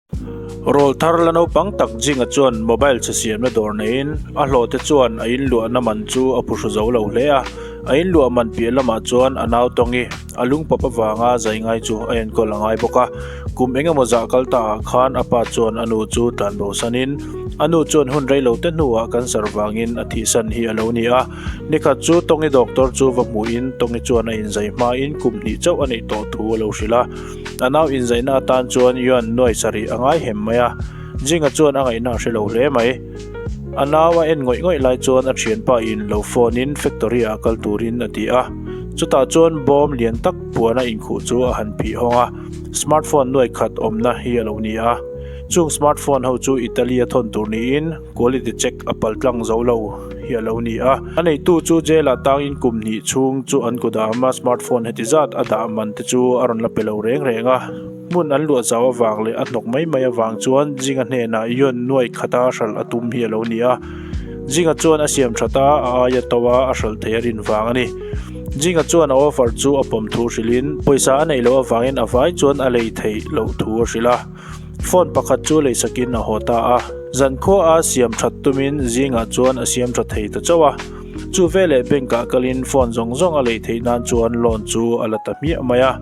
Rawlthar la naupang tak Jinga chuan mobile chhe siamna dawr neiin a hlawhte chuan a inluahna man chu a phuhru zo lo hle a. A inluah man piah lamah chuan a nau tawngi a lungpap avanga zai ngai chu a enkawl a ngai bawk a. Kum eng emaw zah kal ta ah khan a pa chuan a nu chu tlan bosanin a nu chuan hun rei lo te hnuah cancer vangin a thihsan hi a lo ni a. Nikhat chu Tawngi doctor chu va hmuhin Tawngi chuan a inzai hmain kum hnih chauh a neih tawh thu a lo hrilh a. A nau inzaihna atan chuan Yuan nuai sarih a ngai hem mai a, Jinga chuan a ngaihna a hre lo hle mai. A nau a en ngawih ngawih lai chuan a thianpa in lo phone in factory ah kal turin a ti a. Chutah chuan bawm lian tak puana inkhuh chu a han phih hawng a, smartphone nuai khat awmna hi a lo ni a. Chung smartphone ho chu Italy a thawn tur niin quality check a pal tlang zo lo hi a lo ni a. A neitu chu jail ah tangin kum hnih chhung chu an kut ah awm a, smartphone heti zat a dah man te chu a rawn la pe lo reng reng a. Hmun an luah zau avang leh a hnawk mai mai avang chuan Jinga hnenah Yuan nuai khata hralh a tum hi a lo ni a. Jinga chuan a siam that a, a aia to a, a hralh thei a rin vang a ni. Jinga chuan a offer chu a pawm thu hrilhin pawisa a neih loh avangin a vai chuan a lei theih loh thu a hrilh a. Phone pakhat chu leisakin a haw ta a, zankhua a siam that tumin zingah chuan a siam tha thei ta chauh a. Chu veleh bank ah kalin phone zawng zawng a lei theih nan chuan loan chu a la ta hmiah mai a.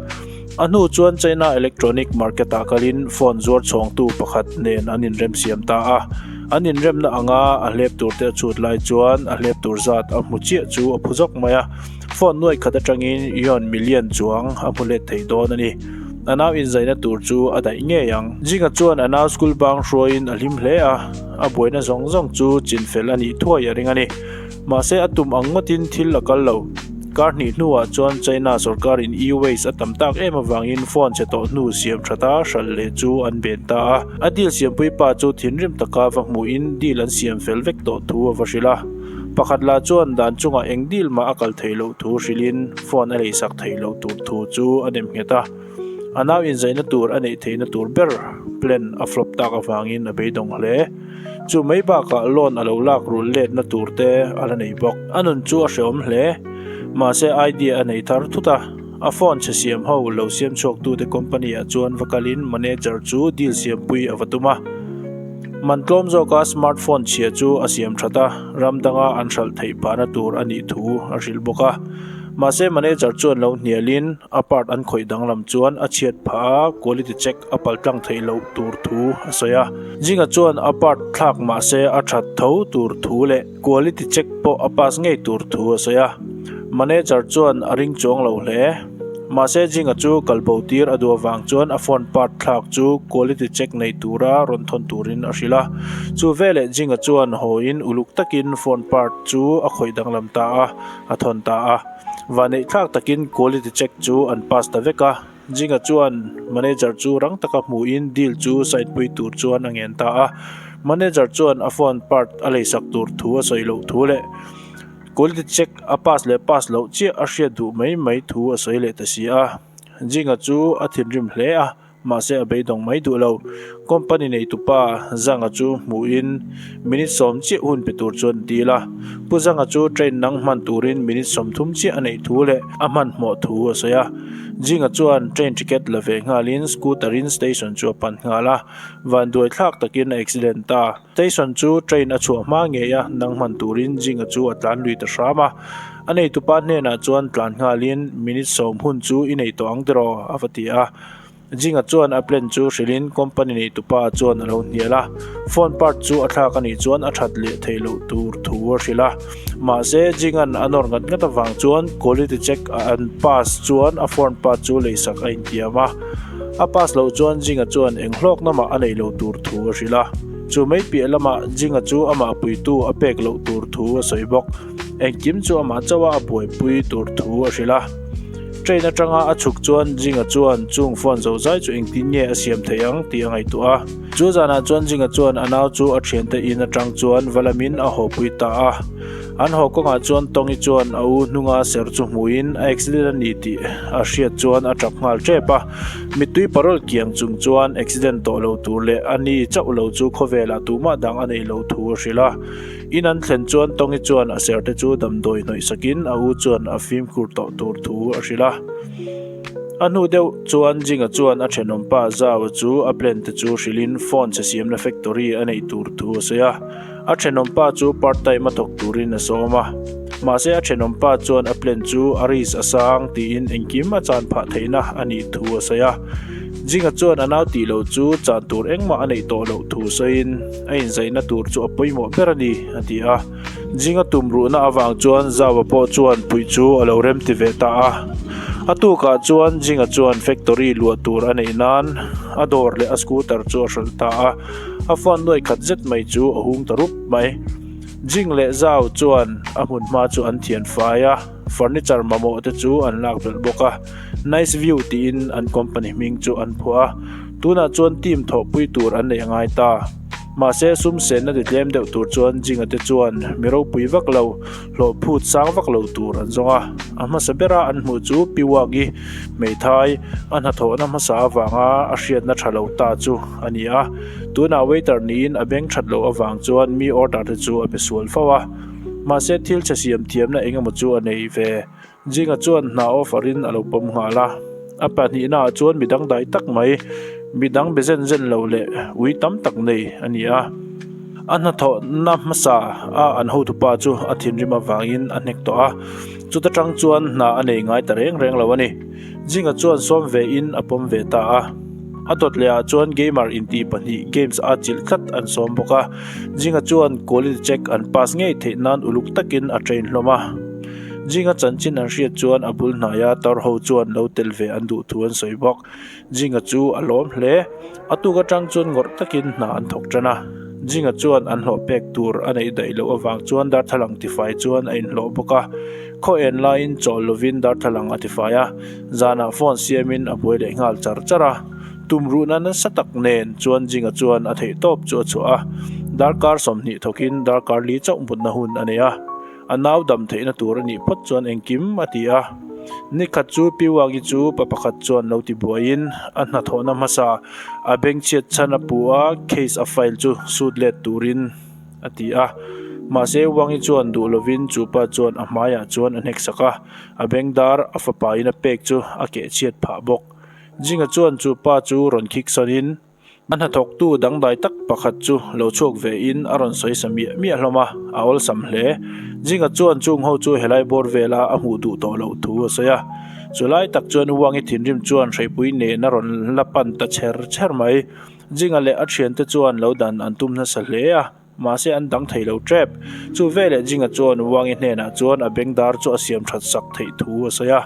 A hnu chuan China electronic market ah kalin phone zuar chhawngtu pakhat nen an inremsiam ta a. An inremna anga a hlep tur te a chhut lai chuan a hlep tur zat a hmu chiah chu a phu zawk mai a. Phone nuai khat atangin yuan million chuang a hmu let thei dawn a ni. A nau inzaina tur chu a daih ngei ang. Jinga chuan a nau school bang hruaiin a hlim hle a, a buaina zawng zawng chu chinfel a nih thuai a ring a ni. Mahse a tum ang ngawtin thil a kal lo. Kar hnih hnuah chuan China sawrkarin e-waste a tam tak em avangin phone chhe tawh hnu siam thata hralh leh chu an ben ta a. A deal siampui pa chu thinrim taka va hmuhin deal an siam fel vek tawh thu a va hrilh a. Pakhat lah chuan dan chungah eng deal mah a kal theih loh thu hrilhin phone a leisak theih loh tur thu chu a nem nghet a. A nau inzaina tur a neih theihna tur ber plan a flop tak avangin a beidawng hle. Chu mai bakah loan a lo lak rulh letna tur te a la nei bawk. A nun chu a hreawm hle. Mahse idea a nei thar thut a. A phone chhe siam ho lo siam chhuaktute company ah chuan va kalin manager chu deal siampui a va tum a. Man tlawm zawka smartphone chhia chu a siam that a, ram danga an hralh theih phahna tur a nih thu a hrilh bawk a. Mahse manager chuan lo hnialin a part an khawih danglam chuan a chhiat phah a, quality check a paltlang theih loh tur thu a sawi a. Jinga chuan a part thlak mahse a that tho tur thu leh quality check pawh a pass ngei tur thu a sawi a. Manager chuan a ring chuang lo hle. Mahse Jinga chu kalbo tir a duh avang chuan a phone part thlak chu quality check nei tura rawn thawn turin a hrilh a. Chu veleh Jinga chuan hawiin uluk takin phone part chu a khawih danglam ta a, a thawn ta a. Vanneih thlak takin quality check chu an pass ta vek a. Jinga chuan manager chu rang taka hmuhin deal chu sign pui tur chuan a ngen ta a. Manager chuan a phone part a leisak tur thu a sawi loh thu leh Quality check a pass leh pass loh chiah a hriat duh mai mai thu a sawi leh ta si a. Jinga chu a thinrim hle a, mahse a beidawng mai duh lo. Company neitupa Zanga chu hmuhin minute sawm chiah hun pe tur chuan a dil a. Pu Zanga chu train nang hman turin minute 30 chiah a neih thu leh a hmanhmawh thu a sawi a. Jinga chuan train ticket la ve nghalin scooter in station chu a pan nghal a, vanduai thlak takin a accident ta. Station chu train a chhuah hma ngei a, nang hman turin Jinga chu a tlan lui ta hram a. A neitupa hnenah chuan tlan nghalin minute sawm hun chu i nei tawh ang tiraw? a va ti a. Jinga chuan a plan chu hrilhin company neitupa chuan a lo hnial a. Phone part chu a thlak a nih chuan a that leh theih loh tur thu a hrilh a. Mahse Jinga'n a nawr ngat ngat avang chuan quality check a an pass chuan a phone part chu leisak a intiam a. A pass loh chuan Jinga chuan eng hlawkna mah a nei lo tur thu a hrilh a. Chu mai piah lamah Jinga chu amah puitu a pek loh tur thu a sawi bawk. Engkim chu amah chauha a buaipui tur thu a hrilh a. Train atanga a chhuk chuan Jinga chuan chung phone zo zai chu engtin nge a siam theih ang tih a ngaihtuah a. Chu zanah chuan Jinga chuan a nau chu a thiante in atang chuan va lamin a hawpui ta a. An haw kawngah chuan Tawngi chuan a u hnunga ser chu hmuhin a accident a ni tih a hriat chuan a tap nghal tep a. Mittui parawl kiang chung chuan accident tawh lo tur leh a ni chauh lo chu khawvelah tumah dang a nei lo thu a hrilh a. In an thlen chuan Tawngi chuan a ser te chu damdawi hnawih sakin a u chuan a fimkhur tawh tur thu a hrilh a. A hnu deuh chuan Jinga chuan a thenawmpa Zhao chu a plan te chu hrilhin phone chhe siamna factory a neih tur thu a sawi a. A thenawmpa chu part time a thawk turin a sawm a. Mahse a thenawmpa chuan a plan chu a risk a sang tiin engkim a chan phah theihna a nih thu a sawi a. Jinga chuan a nau tih loh chu chan tur engmah a neih tawh loh thu sawiin a inzaihna tur chu a pawimawh ber a ni a ti a. Jinga tumruhna avang chuan Zhao-a pawh chuan puih chu a lo remti ve ta a. A tukah chuan Jinga chuan factory luah tur a neih nan a dawr leh a scooter chu a hralh ta a. A phone nuai khat zet mai chu a hung ta rup mai. Jing leh Zhao chuan a hmun hma chu an thian fai a, furniture mamawh te chu an lak belh bawk a. Nice View tiin an company hming chu an phuah a. Tunah chuan team thawhpui tur an neih a ngai ta. Mahse, sum senna ti tlem deuh tur chuan Jinga te chuan mi ropui vak lo, hlawh phut sang vak lo tur an zawng a. A hmasa bera an hmuh chu Pi Wagi hmeithai a hnathawhna hmasa avanga a hriatna tha lo ta chu a ni a. Tunah waiter niin a beng that loh avang chuan mi order te chu a pe sual fo a. Mahse, thil chhe siam thiamna eng emaw chu a nei ve. Jinga chuan hna offer in a lo pawm nghal a, a pahnihnaah chuan mi dangdai tak mai, mi dang be zen zen lo leh ui tam tak nei a ni a. A hnathawhna hmasa a an hotupa chu a thinrim avangin a hnek tawh a, chuta tang chuan hna a nei ngai ta reng reng lo a ni. Jinga chuan sawm ve in a pawm ve ta a. A dawt lehah chuan gamer intih pahnih games a chilh tlat an sawm bawk a, Jinga chuan quality check an pass ngei theih nan uluk takin a train hlawm a. Jinga chanchin an hriat chuan a bul hnaia tar ho chuan lo tel ve an duh thu an sawi bawk. Jinga chu a lawm hle. A tuk atang chuan ngawrh takin hna an thawk tan a. Jinga chuan an hlawh pek tur a neih daih loh avang chuan darthlalang tifai chuan a inhlawh bawk a. Khaw en laiin chawl lovin darthlalang a tifai a, zanah phone siamin a buai leh nghal char char a. Tumruhna nasa tak nen chuan Jinga chuan a theihtawp chu a chhuah a. Darkar 20 thawkin darkar li chauh mutna hun a nei a. A nau dam theihna tur a nih phawt chuan engkim a ti a. Nikhat chu Pi Wagi chu pa pakhat chuan lo ti buaiin a hnathawhna hmasa a bengchhiat chhan a pu a, case a file chu sut let turin a ti a. Mahse Wangi chuan duh lovin chu pa chuan a hmaiah chuan a hnek sak a, a bengdar a fapain a pek chu a kehchhiat phah bawk. Jinga chuan chu pa chu rawn khik sawnin. A hnathawktu dangdai tak pakhat chu lo chhuak ve in a rawn sawi sa miah miah hlawm a, a awlsam hle. Jinga chuan chung ho chu helai bawr vela a hmuh duh tawh loh thu a sawi a. Chulai tak chuan Wangi thinrim chuan hreipui nen a rawn la pan ta chher chher mai. Jinga leh a thiante chuan lo dan an tum nasa hle a. Mahse an dang thei lo tep. Chu veleh Jinga chuan Wangi hnenah chuan a bengdar chu a siam that sak theih thu a sawi a.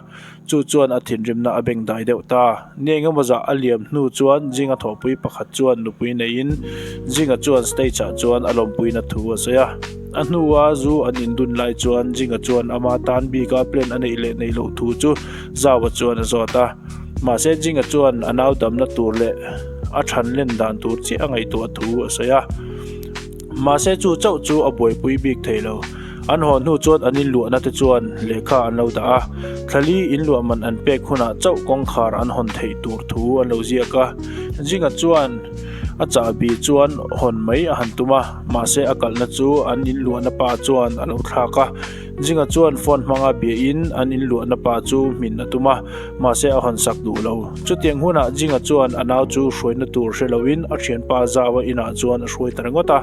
Chu chuan a thinrimna a bengdai deuh ta. Ni engemaw zah a liam hnu chuan Jinga thawhpui pakhat chuan nupui neiin Jinga chuan stage ah chuan a lawmpuina thu a sawi a. A hnua zu an indun lai chuan Jinga chuan ama tan bika plan a neih leh neih loh thu chu Zauva chuan a zawt a. Mahse Jinga chuan a nau damna tur leh a than len dan tur chiah a ngaihtuah thu a sawi a. Mahse chu chauh chu a buaipui bik thei lo. An haw hnu chuan an inluahna te chuan lehkha an lo dah a, thlali inluah man an pek hunah chauh kawngkhar an hawn theih tur thu an lo ziak a. Jinga chuan a chahbi chuan hawn mai a han tum a, mahse a kalhna chu an inluahna pa chuan a lo thlak a. Jinga chuan phone hmanga biahin an inluahna pa chu hmin a tum a, mahse a hawn sak duh lo. Chutiang hunah Jinga chuan a nau chu hruaina tur hre loin a thianpa Zaua inah chuan a hruai ta ringawt a.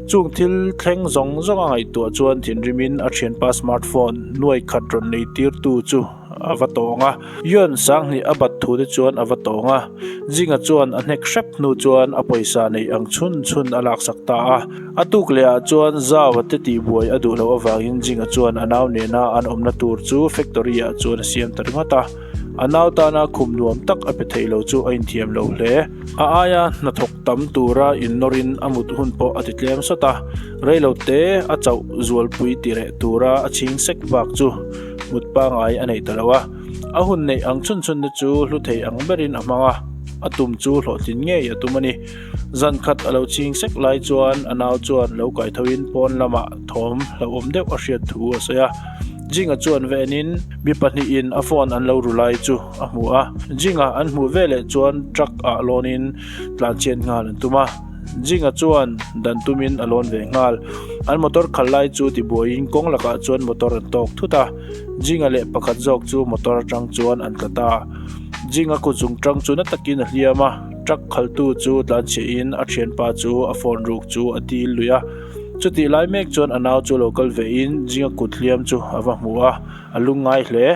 Chung thil thleng zawng zawng a ngaihtuah chuan thinrimin a thianpa smartphone nuai khat rawn nei tirtu chu a va tawng a. Yuan Sanghnih a bat thu te chuan a va tawng a, Jinga chuan a hnek hrep hnu chuan a pawisa neih ang chhun chhun a laksak ta a. A tuk leh ah chuan Zau a te tihbuai a duh loh avangin Jinga chuan a nau nena an awmna tur chu factory ah chuan a siam ta ringawt a. A nau tana khum nuam tak a pe thei lo chu a inthiam lo hle. A aia hnathawk tam tura innawrin a mut hun pawh a ti tlem sawt a, reilo te a chauh zualpui tireh tura a chhing sek bak chu mut pangai a nei ta lo a, a hun neih ang chhun chhun te chu hlu thei ang berin a hmang a, a tum chu hlawhtlin ngei a tum a ni. Zan khat a lo ching sek lai chuan a nau chuan lo kai thoin pawn lamah thawm hlauhawm deuh a hriat thu a sawi a. Jinga chuan venin mi pahnihin a phone an lo ru lai chu a hmu a, Jinga an hmuh veleh chuan truck ah lawnin tlanchhiat nghal an tum a. Jinga chuan dan tumin a lawn ve nghal. An motor khal lai chu tibuaiin kawng lakah chuan motor an tawk thut a, Jinga leh pakhat zawk chu motor atang chuan an tla ta. Jinga kut zungṭang chu na takin a hliam a, truck khaltu chu tlanchhiahin a thianpa chu a phone ruk chu a dil lui a. Chutih lai mek chuan a nau chu lo kal vein Jinga kut hliam chu a va hmu a, a lungngai hle.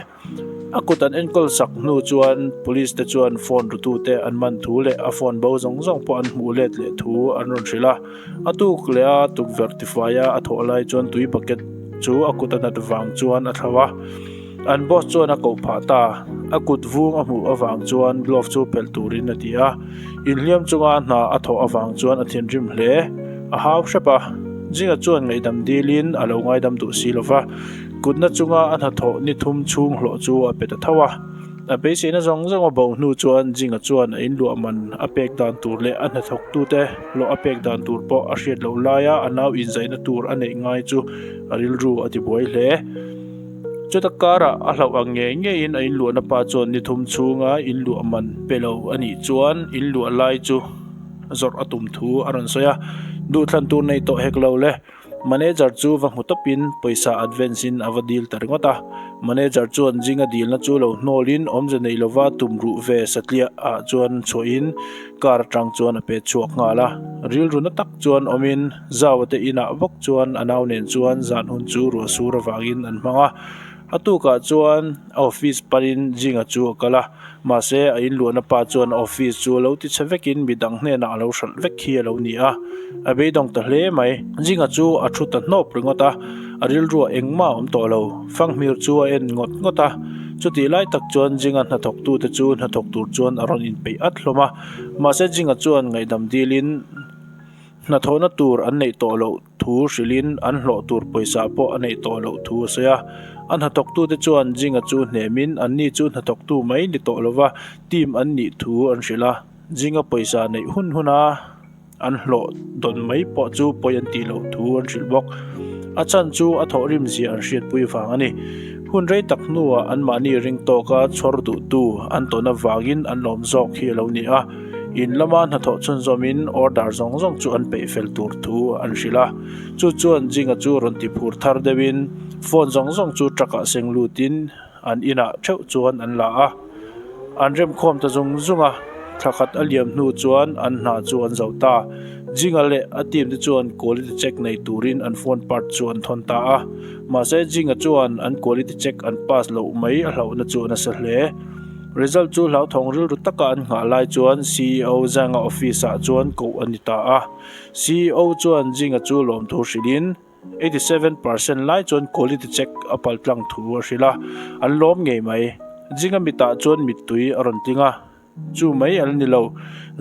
A kut an enkawl sak hnu chuan police te chuan phone rutute an man thu leh a phone bo zawng zawng pawh an hmuh let leh thu an rawn hrilh a. A tuk leh a tukverh tifaia a thawh lai chuan tui bucket chu a kut a nat vang chuan a thlo a. An boss chuan a koh phah ta. A kut vung a hmuh avang chuan glove chu phelh turin a ti a. Inhliam chunga hna a thawh avang chuan a thinrim hle. A hau hrep a. Jinga chuan ngaihdam dilin a lo ngaidam duh si lova. Kutna chunga a hnathawh ni thum chhung hlawh chu a pe ta tho a. A beiseina zawng zawng a bo hnu chuan Jinga chuan a inluah man a pek dan tur leh a hnathawktute hlawh a pek dan tur pawh a hriat loh laia a nau inzaihna tur a neih ngai chu a rilru a tibuai hle. Chuta karah a hlauh ang ngei ngeiin a inluahna pa chuan ni thum chhunga inluah man pe lo a nih chuan inluah lai chu zawrh a tum thu a rawn sawi a, duhthlan tur nei tawh hek lo le. Manager chu va hmu tawpin pawisa advance in a va dil ta ringawt a, manager chuan zinga dilna chu lo hnawlin awmze nei lova tum ruh ve satliah ah chuan chhuahin car atang chuan a pet chhuak nghal a, rilru na tak chuan awmin Zau te inah bawk chuan a nau nen chuan zan hun chu ruah sur avangin an hmang a, a tukah chuan a office panin Jinga chu a kal a, mahse a inluahna pa chuan a office chu a lo ti chhe vekin midang hnenah a lo hralh vek hi a lo ni a, a beidawng ta hle mai. Jinga chu a thu ta hnawp ringawt a, a rilruah engmah a awm tawh lo, Fanghmir chu a en ngawt ngawt a, chutih lai tak chuan Jinga hnathawktute chu hnathawk tur chuan a rawn inpeih at hlawm a, mahse Jinga chuan ngaihdam dilin. Hnathawhna tur an neih tawh loh thu hrilhin an hlawh tur pawisa pawh a neih tawh loh thu a sawi a. A hnathawktute chuan Jinga chu hnemin anni chu hnathawktu mai ni tawh lova team an nih thu an hrilh a. Jinga pawisa neih hun huna an hlawh dawn mai pawh chu pawi an tih loh thu an hrilh bawk. A chhan chu a thawhrim zia an hriatpui vang a ni. Hun rei tak hnuah anmahni ring tawka chhawr duhtu an tawn avangin an lawm zawk hi a lo ni a. In lama hnathawh chhunzawmin order zawng zawng chu an peih fel tur thu an hrilh a, chu chuan Jinga chu rawn ti phur thar deuhin phone zawng zawng chu truck ah seng lutin an inah theuh chuan an la a, an remkhawm ta zung zung a, thla khat a liam hnu chuan an hna chu an zo ta. Jinga leh a team te chuan quality check nei turin an phone part chu an thawn ta a, mahse Jinga chuan an quality check an pass loh mai a hlauhna chu a nasa hle. Result chu hlauthawng rilru taka an nghah lai chuan ceo Zhang-a office ah chuan koh a ni ta a. Ceo chuan Jing-a chu lawmthu hrilhin 87% lai chuan quality check a pal tlang thu a hrilh a, an lawm ngei mai. Jing-a mitah chuan mittui a rawn tling a, chu mai a la ni lo.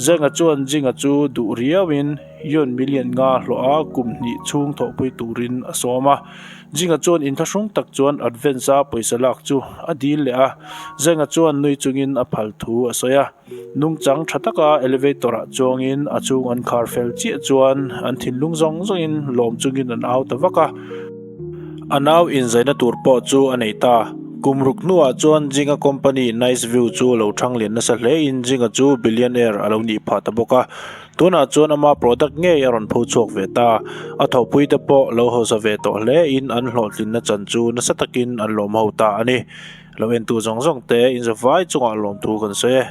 Zhang-a chuan Jing-a chu duh riauin yuan million nga hlawh a kum hnih chhung thawhpui turin a sawm a. Jinga chuan inthlahrung tak chuan advance a pawisa lak chu a dil leh a, Zenga chuan nui chungin a phal thu a sawi a. Nungchang tha taka elevator ah chuangin a chung an khar fel chiah chuan an thinlung zawng zawngin lawm chungin an au ta vak a. A nau inzaina tur pawh chu a nei ta. Kum ruk hnuah chuan Jinga company Nice View chu lo thang lian nasa hlein Jinga chu billionaire a lo nih phah ta bawk a. Tunah chuan ama product ngei a rawn pho chhuak ve ta. A thawhpuite pawh lo hausa ve tawh hle in an hlawhtlinna chan chu nasa takin an lawm ho ta a ni. Lo entu zawng zawng te inzavai chungah lawmthu kan sawi e.